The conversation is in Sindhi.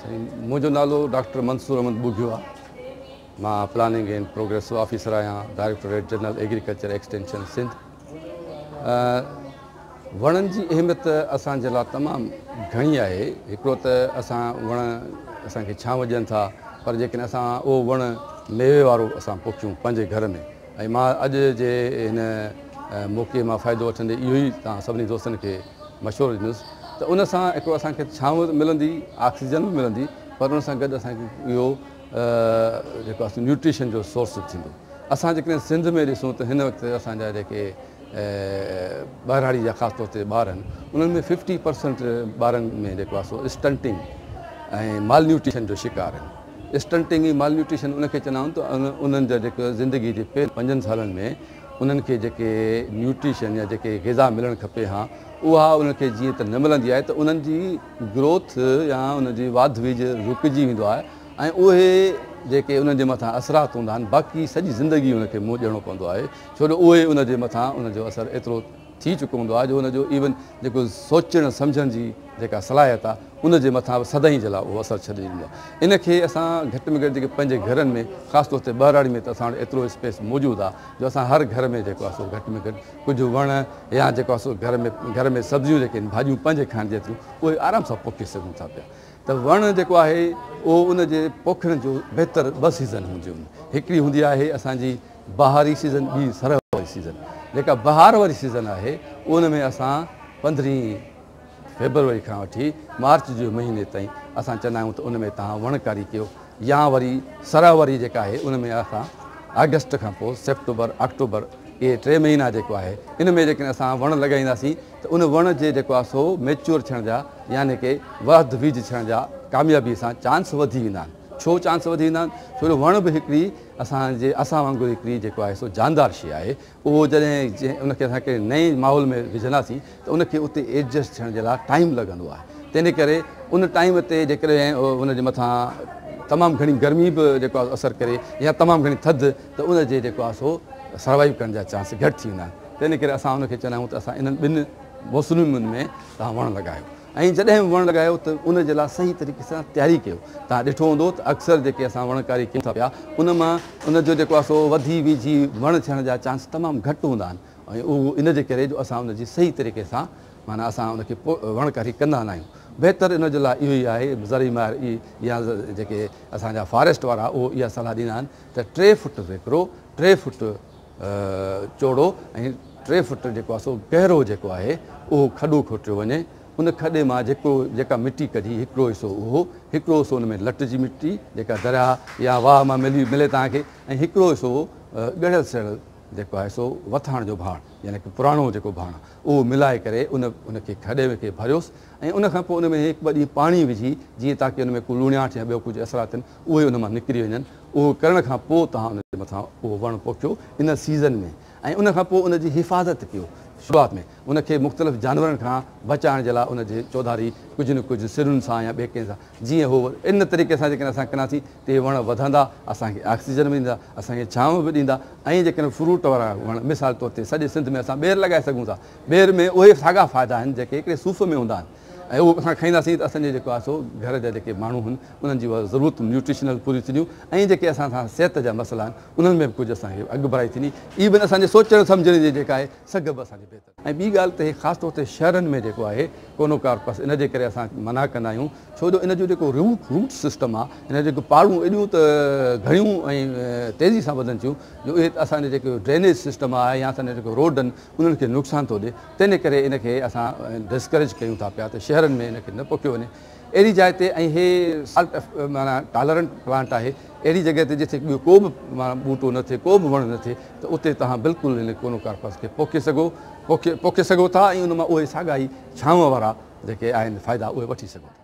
منهنجو نالو ڊاڪٽر منصور احمد ٻگهيو آهي. مان پلاننگ اينڊ پروگريسو آفيسر آهيان، directorate general agriculture extension Sindh. وڻن جي اهميت اسان جي لاء تمام گهڻي آهي. هڪڙو ته اسان وڻ اسان کي ڇانو ڏين ٿا، پر جيڪڏهن اسان اهو وڻ ميوي وارو اسان پوکيون پنهنجي گهر ۾، ۽ مان اڄ جي هن موقعي مان فائدو وٺندي اهو ئي توهان سڀني دوستن کي مشورو ڏيندس ته ان سان هڪڙو اسان کي ڇانو ملندي، آڪسيجن به ملندي، پر ان سان گڏ اسان کي اهو جيڪو آهي نيوٽريشن جو سورس به ٿيندو. اسان جيڪڏهن سنڌ ۾ ڏسون ته هن وقت اسان جا جيڪي ٻهراڙي جا خاص طور تي ٻار آهن، انهن ۾ 50% ٻارن ۾ جيڪو آهي سو اسٽنٽنگ ۽ مال نيوٽريشن جو شڪار آهن. اسٽنٽنگ ۽ مال نيوٽريشن ان کي چوندا آهن ته انهن جا جيڪو زندگي جي پهرين 5 سالن ۾ انهن کي جيڪي نيوٽريشن يا جيڪي غذا ملڻ کپي ها، اها انهن کي جيئن ته نه ملندي آهي ته انهن جي گروٿ يا ان جي واڌ ويجهه رڪجي ويندو آهي، ۽ اهي جيڪي انهن جي مٿان اثرات هوندا آهن باقي سڄي زندگي ان کي منهن ڏيڻو پوندو آهي، ڇو جو اهي ان جي مٿان ان جو اثر ايترو ٿي چڪو هوندو آهي جو ان جو ايون جيڪو سوچڻ سمجهڻ جي جيڪا صلاحيت آهي ان جي مٿان به سدائين جي لاء اهو اثر ڇڏي ڏيندو آهي. ان کي اسان گهٽ ۾ گهٽ جيڪي پنهنجي گهرن ۾ خاص طور تي ٻهراڙي ۾ ته اسان وٽ ايترو اسپيس موجود آهي جو اسان هر گهر ۾ جيڪو آهي سو گهٽ ۾ گهٽ ڪجهه وڻ يا جيڪو آهي سو گهر ۾ سبزيون جيڪي آهن، ڀاڄيون پنهنجي کائڻ جيتريون اهي آرام سان پوکي سگهون ٿا پيا. ته وڻ جيڪو آهي اهو ان جي پوکڻ جو بهتر ٻه سيزن هونديون آهن. هڪڙي هوندي آهي اسان جي بهاري سيزن، ٻي سرء واري سيزن. جيڪا بهار واري سيزن آهي ان ۾ اسان 15 فيبروري کان وٺي مارچ جي مهيني تائين اسان چوندا آهيون ته ان ۾ توهان وڻڪاري ڪيو، يا وري سرء واري جيڪا آهي ان ۾ اسان آگسٽ کان پوء سيپٽمبر آڪٽوبر اهي 3 مهينا جيڪو آهي ان ۾ جيڪڏهن اسان وڻ لڳائينداسين ته ان وڻ جي جيڪو آهي سو ميچوئر ٿيڻ جا يعني ڪي واڌ ويجهه ٿيڻ جا ڪاميابي سان چانس وڌي ويندا آهن. ڇو چانس وڌي ويندا آهن؟ ڇو جو وڻ به هڪڙي اسان جي اسان وانگر هڪڙي جيڪو آهي سو جاندار شيء آهي. اهو جڏهن جنهن ان کي اسان ڪنهن نئين ماحول ۾ وجهنداسين ته ان کي اتي ايڊجسٽ ٿيڻ جي لاء ٽائيم لڳندو آهي. تنهن ڪري ان ٽائيم تي جيڪڏهن ان جي مٿان تمام گهڻي گرمي به جيڪو آهي اثر ڪري يا تمام گهڻي ٿڌ ته ان جي جيڪو آهي سو سروائيو ڪرڻ جا چانس گهٽ ٿي ويندا آهن. تنهن ڪري اسان ان کي چوندا آهيون ته اسان انهن ٻن موسمن ۾ توهان وڻ لڳايو، ۽ جڏهن به وڻ لڳايو ته ان جي لاء صحيح طريقي سان تياري ڪيو. توهان ڏٺو هوندو ته اڪثر جيڪي اسان وڻڪاري ڪيون ٿا پيا ان مان ان جو جيڪو آهي سو وڌي ويجهي وڻ ٿيڻ جا چانس تمام گهٽ هوندا آهن، ۽ اهو ان جي ڪري جو اسان ان جي صحيح طريقي سان معنيٰ اسان ان کي وڻڪاري ڪندا نه آهيون. بهتر ان جي لاء اهو ئي آهي، زرعي ماهر يا جيڪي اسان جا فاريسٽ وارا اهو اها صلاح ڏيندا آهن ته 3 فٽ ويڪرو، 3 فٽ چوڙو ۽ 3 فٽ جيڪو آهي سو گهرو جيڪو آهي اهو کڏو کوٽيو وڃي. ان کڏي مان جيڪو جيڪا مٽي ڪڍي هڪڙو حصو اهو، هڪڙو حصو ان ۾ لٽ جي مٽي جيڪا درياهه يا واهه مان ملي ملي توهان کي، ۽ هڪڙو حصو ڳڙيل سڙيل جيڪو آهي سو وٿاڻ جو ڀاڻ يعني ڪي پراڻو جيڪو ڀاڻ آهي اهو ملائي ڪري ان ان کي کڏي کي ڀريوس، ۽ ان کان پوء ان ۾ هڪ ٻه ڏينهن پاڻي وجهي جيئن تاڪي ان ۾ ڪو لوڻياٺ يا ٻيو ڪجهه اثرات آهن اهي ان مان نڪري وڃن. اهو ڪرڻ کان پوء توهان ان جي مٿان اهو وڻ پوکيو ان سيزن ۾، ۽ ان کان پوء ان جي حفاظت ڪيو. شروعات ۾ ان کي مختلف جانورن کان بچائڻ جي لاء ان جي چوڌاري ڪجهه نه ڪجهه سرن سان يا ٻئي ڪنهن سان جيئن هو ان طريقي سان جيڪڏهن اسان ڪنداسين ته اهي وڻ وڌندا، اسان کي آڪسيجن به ڏيندا، اسان کي ڇانو به ڏيندا. ۽ جيڪڏهن فروٽ وارا وڻ مثال طور تي سڄي سنڌ ۾ اسان ٻير لڳائي سگهون ٿا. ٻير ۾ اهي ساڳا فائدا آهن جيڪي هڪڙي صوف ۾ هوندا آهن، ۽ اهو اسان کائينداسين ته اسان جي جيڪو آهي سو گهر جا جيڪي ماڻهو آهن انهن جي اها ضرورتون نيوٽريشنل پوريون ٿينديون، ۽ جيڪي اسان سان صحت جا مسئلا آهن انهن ۾ به ڪجهه اسان کي اڳڀرائي ٿيندي، ايون اسان جي سوچڻ سمجهڻ جي جيڪا آهي سگهه به اسان جي بهتر. ۽ ٻي ڳالهه ته هي خاص طور تي شهرن ۾ جيڪو آهي ڪونوڪارپس ان جي ڪري اسان منع ڪندا آهيون ڇو جو ان جو جيڪو روٽ سسٽم آهي ان جون جيڪي پاڙون ايڏيون ته گهڻيون ۽ تيزي سان وڌن ٿيون جو اهي اسان جي جيڪو ڊرينيج سسٽم آهي يا اسان جا جيڪو روڊ آهن انهن کي نقصان ٿو ڏئي. تنهن ڪري ان کي اسان ڊسڪريج ڪيون ٿا پيا ته شهرن ۾ ان کي نه پوکيو وڃي اهڙي جاء تي، ۽ هي سالٽ معنيٰ ٽالرنٽ پلانٽ آهي اهڙي جڳهه تي جتي ٻيو ڪو به معنيٰ ٻوٽو نه ٿئي، ڪو به وڻ نه ٿئي ته اتي توهان بلڪل هن ڪونوڪارپس کي پوکي سگهو ٿا، ۽ ان مان اهي ساڳا ئي ڇانو وارا جيڪي آهن فائدا اهي وٺي سگهو ٿا.